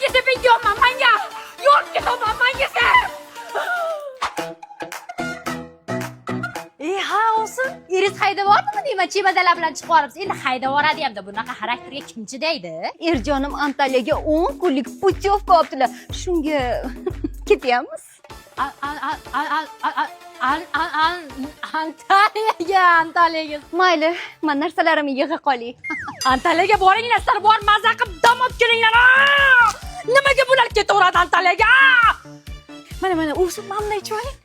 Manga seping deyapman, manga. Yorib ketaman, manga sep. Ha, olsun. Iris haydab yubordimi deyman, chemadalar bilan chiqib yuboribsiz. Endi haydab yuboradi hamda bunaqa xarakterga kim chidaydi? Erjonim Antaliyaga 10 kunlik putyovka olibdilar. Shunga ketyapmiz. Antaliyaga, Antaliyaga. Mayli, men narsalarimni yig'a qolay. Antaliyaga boringlar, sizlar bor maza qilib dam olib kelinglar. Aa! Nimaga bular ketaveradi Antaliyaga? Aa! Mana mana, o'sib mana bunday ichib oling.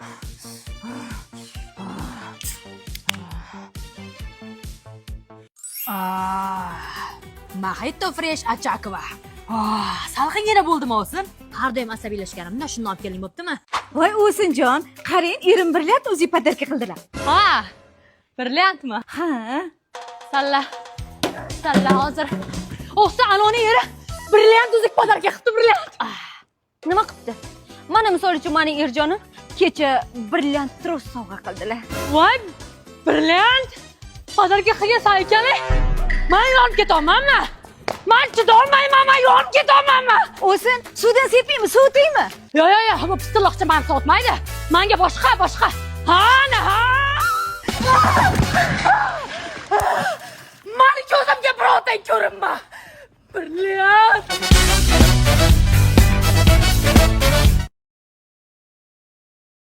Mojito Fresh Achakova. Salqingina bo'ldimi olsin? Har doim asabiylashganimda shuni olib keling bo'ptimi? Voy O'sinjon, qarang, erim brilliant o'zi podarka qildilar. Ha, brilliantmi? Ha. Salla. Salla hozir. O'xsa anoni eri brilliant uzuk podarka qilibdi, brilliant. Nima qilibdi? Mana misol uchun mening Erjonim kecha brilliant tros sovg'a qildilar. Voy, brilliant. Podarka qilgan san ekan. Man yonib ketolmanmi? Man chidolmayman, man yonib ketolmanmi? O'sin, suvdan sepaymi, sovutaymi? Yo, yo, yo, bu pistilloqcha mani sovutmaydi. Manga boshqa, boshqa. Ha, na, ha. Mani ko'zimga birortang ko'rinma. Brilliant.